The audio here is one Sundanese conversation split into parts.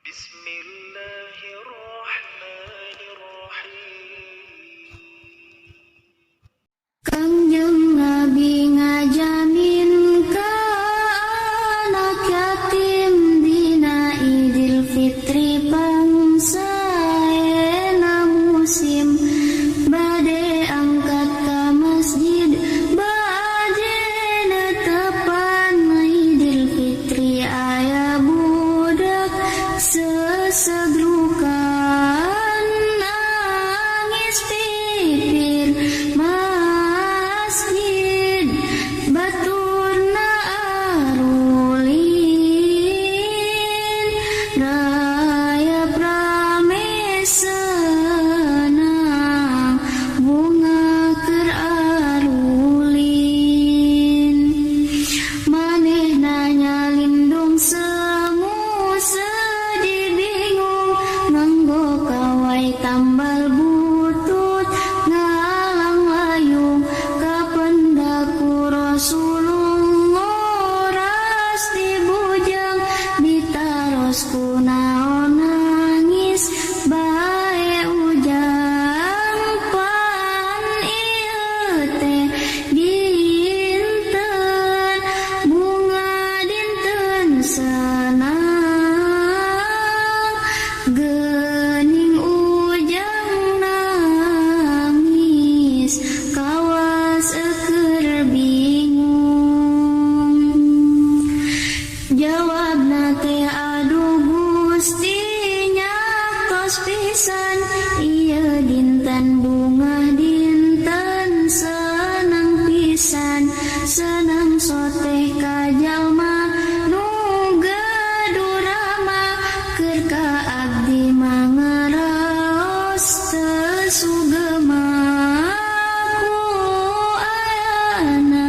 بسم الله الرحمن الرحيم. Kangjeng Nabi ngajamin ka anak yatim dina Idul Fitri pangsaena musim, bade angkat ka masjid bade netepan Idul Fitri aya budak sesegrukan nangis pipir masjid, baturna arulin, rayap rame senang, bungah keur arulin. Manehna nyalindung semu, sedih, bingung, nganggo kawai tambal butut, ngalang layung, kapendak ku Rasulullah ras dibujang, ditaros kunaon nangis bae Ujang, pan ieu teh dinten bungah, dinten senang, geuning Ujang nangis kawas keur bingung. Jawabna teh, aduh Gusti, nyaktos pisan ieu dinten bungah, dinten senang pisan, senang soteh ka jalma nu gaduh rama, keur ka abdi mangaraos teu sugema ku ayana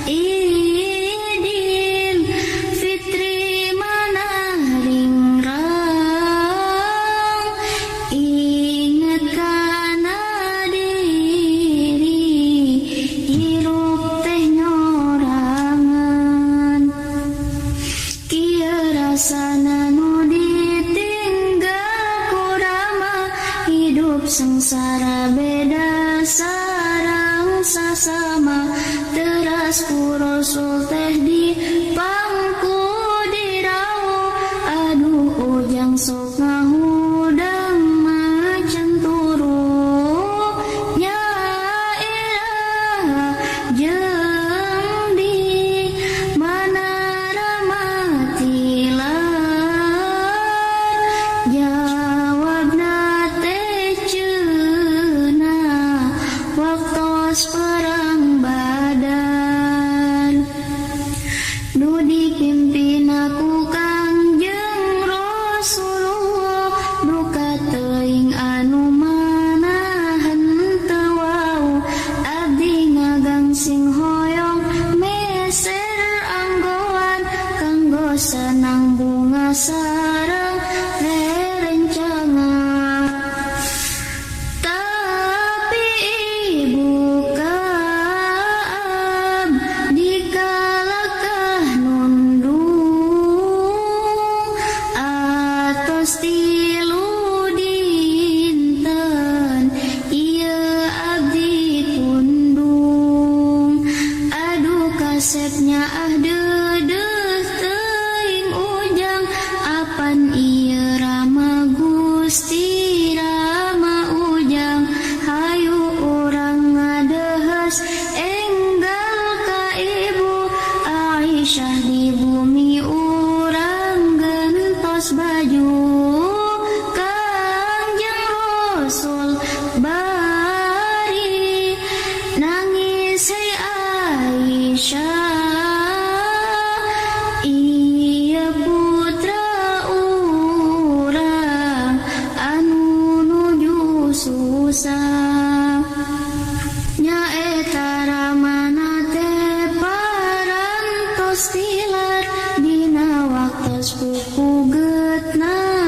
Idul Fitri manah ringrang, inget kana diri, hirup teh nyorangan, kieu rasana nu ditinggal ku rama, hidup sengsara beda sareng sasama. Teras ku Rasul teh di pangku diraup, aduh Ujang, sok ngahudang macan turu, nya iraha jeung di mana Rama tilar? Jawabna teh, cenah waktos perang Badar nu dipimpin ku Kangjeng Rasulullah, duka teuing anu mana henteu wau, abdi ngagangsing hoyong meser anggoan kanggo senang bungah sareng rerencangan, tapi ibu ka abdi kalakah nundung atos 3 dinten ieu abdi pundung. Aduh, kasepnya ah, deudeuh teuing Ujang, apan ieu rama Gusti, Rama Ujang? Hayu urang ngadeheus enggal ka Ibu Aisyah, di bumi urang gentos baju Kangjeng Rasul bari nangis, hei Aisyah, ieu putra urang anu nuju susah. Nyaeta ramana teh parantos tilar dina waktos pupugetna.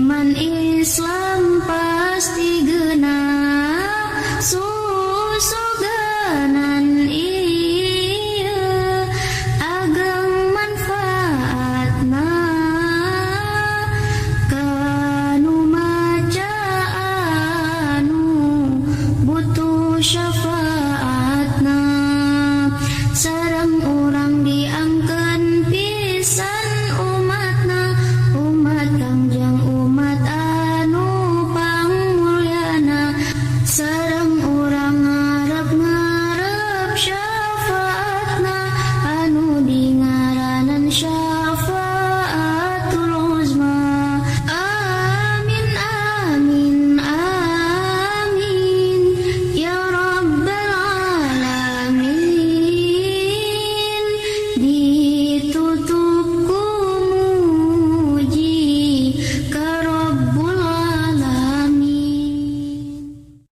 Iman Islam.